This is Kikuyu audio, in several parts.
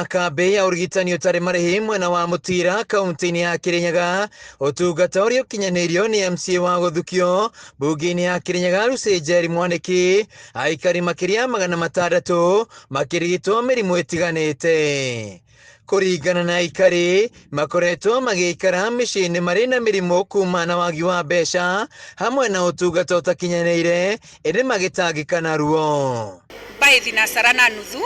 Na kambĩ ya ũrigitani ũtarĩ marĩhi mwena wa Mũtira kaunti-inĩ ya Kirinyaga, ũtungata ũrĩa ũkinyanĩirio nĩ MCA wa gũthukio mbunge-inĩ ya Kirinyaga Lucy Njeri Mwaniki, aikari makĩria 600 makĩrigitwo mĩrimũ ĩtiganĩte. Kũringana na aikari, makoretwo magĩikara mĩciĩ-inĩ marĩ na mĩrimũ kuma na wagi wa mbeca hamwe na ũtungata ũtakinyanĩire, ĩndĩ magĩtangĩka na ruo. By thinasara na nuthu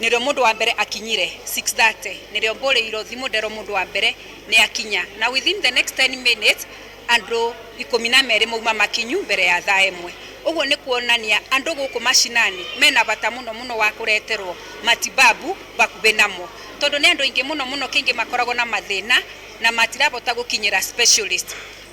nĩrĩo mũndũ wa mbere akinyire 6:30, nĩrĩo mbũrĩirwo thimũ nderwo mũndũ wa mbere nĩ akinya, na within the next 10 minutes andũ 12 mauma makinyu mbere ya thaa 1. Ũguo nĩ kuonania andũ gũkũ macinani mena bata mũno mũno wa kũreterwo matibabu bakuhĩ namo, tondũ nĩ andũ aingĩ mũno mũno kĩingĩ makoragwo na mathĩna na matirabota gũkinyĩra specialist.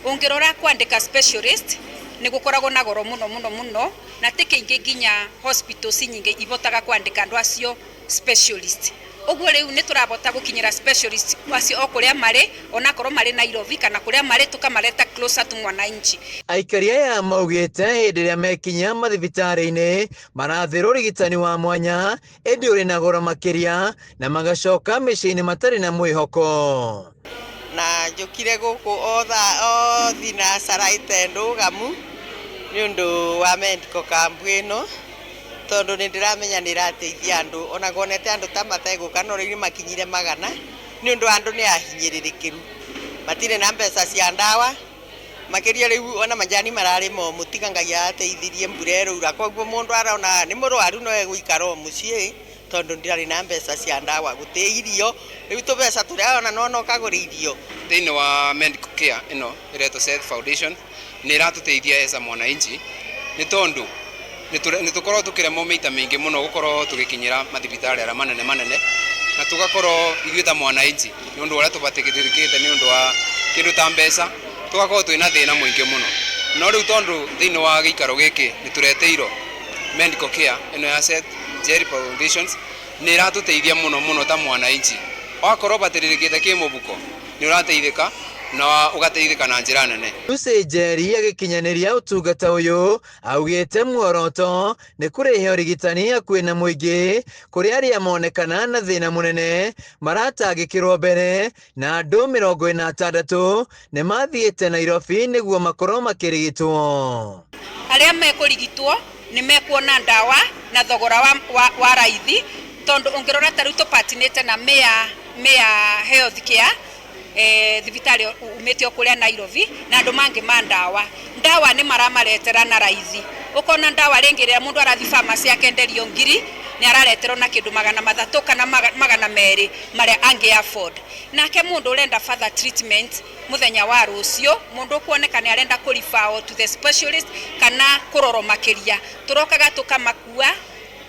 Ũngĩrora kwandĩka specialist nĩ gũkoragwo na goro mũno mũno mũno, na ti kĩingĩ nginya hospitals nyingĩ ibotaga kwandĩka andũ acio specialist. Ũguo rĩu nĩ tũrabota gũkinyĩra specialist acio o kũrĩa marĩ, onakorwo marĩ Nairobi kana kũrĩa marĩ, tũkamareta closer to mwananchi. Aikari aya maugĩte hĩndĩ ĩrĩa mekinya mathibitarĩ-inĩ marathĩrwo ũrigitani wa mwanya ĩndĩ ũrĩ na goro makĩria, na magacoka mĩciĩ-inĩ matarĩ na mwĩhoko. Na njũkire gũkũ o thaa o thinacara ite ndũgamu nĩ ũndũ wa medical camp ĩno, tondũ nĩ ndĩramenya nĩ ĩrateithia andũ, ona ngonete andũ ta mategũka, no rĩu nĩ makinyire 100, nĩ ũndũ andũ nĩ ahinyĩrĩrĩkĩru, matirĩ na mbeca cia ndawa makĩria. Rĩu ona majani mararĩ momũ, tiga Ngai ateithirie mbura ĩraura, koguo mũndũ arona nĩ mũrwaru no egũikara o mũciĩ tondũ ndarĩ na mbeca cia ndawa, gũtĩ irio, rĩu tũbeca tũrĩa ona no ũkagũra irio. Thĩinĩ wa medical care ĩno ĩretwo Seth Foundation nĩ ĩratũteithia as a mwananchi, nĩ tondũ nĩ tũkorwo tũkĩremwo maita maingĩ mũno gũkorwo tũgĩkinyĩra mathibitarĩ arĩa manene manene, na tũgakorwo ithuĩ ta mwananchi nĩ ũndũ ũrĩa tũbatĩkĩte nĩ ũndũ wa kĩndũ ta mbeca, tũgakorwo twĩna thĩna mũingĩ mũno. No rĩu tondũ thĩinĩ wa gĩikaro gĩkĩ nĩ tũreteirwo medical care ĩno ya Seth Jerry Foundations, nĩ ĩratũteithia mũno mũno ta mwananchi. Wakorwo ũbatĩrĩrĩkĩte kĩmũbuko nĩ ũrateithĩka na ũgateithĩka na njĩra nene. Lucy Njeri agĩkinyanĩria ũtungata ũyũ augĩte muoroto nĩ kũrehe ũrigitani hakuhĩ na mũingĩ, kũrĩ arĩa monekana na thĩna mũnene maratangĩkĩrwo mbere, na andũ 46 nĩ mathiĩte Nairobi nĩguo makorwo makĩrigitwo. Arĩa mekũrigitwo nĩ mekuona ndawa na thogora wa raithi, tondũ ũngĩrora ta rĩu tũpatinĩte na Mea Health Care, thibitarĩ umĩte o kũrĩa Nairobi, na andũ mangĩ ma ndawa, ndawa nĩ maramaretera na raithi. Ũkona ndawa rĩngĩ rĩrĩa mũndũ arathi pharmacy akenderio 1000, nĩ arareterwo na kĩndũ 300 kana 200 marĩa angĩ afford. Nake mũndũ ũrenda further treatment mũthenya wa rũciũ, mũndũ ũkuoneka nĩ arenda kũ refer to the specialist kana kũrorwo makĩria, tũrokaga tũkamakua,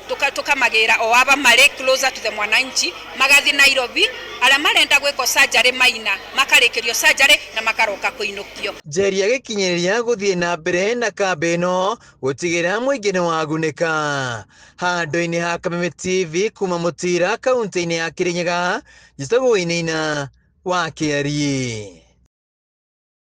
tũkamagĩra o aba marĩ closer to the mwananchi, magathi Nairobi. Arĩa marenda gwĩkwo surgery maina makarĩkĩrio surgery na makaroka kũinũkio. Njeri agĩkinyĩrĩria gũthiĩ na mbere na kambĩ ĩno gũtigĩrĩra mũingĩ nĩ wagunĩka. Handũ-inĩ ha Kameme TV kuma Mũtira kaunti-inĩ ya Kirinyaga, njĩtagwo Wainaina wa Kĩarie.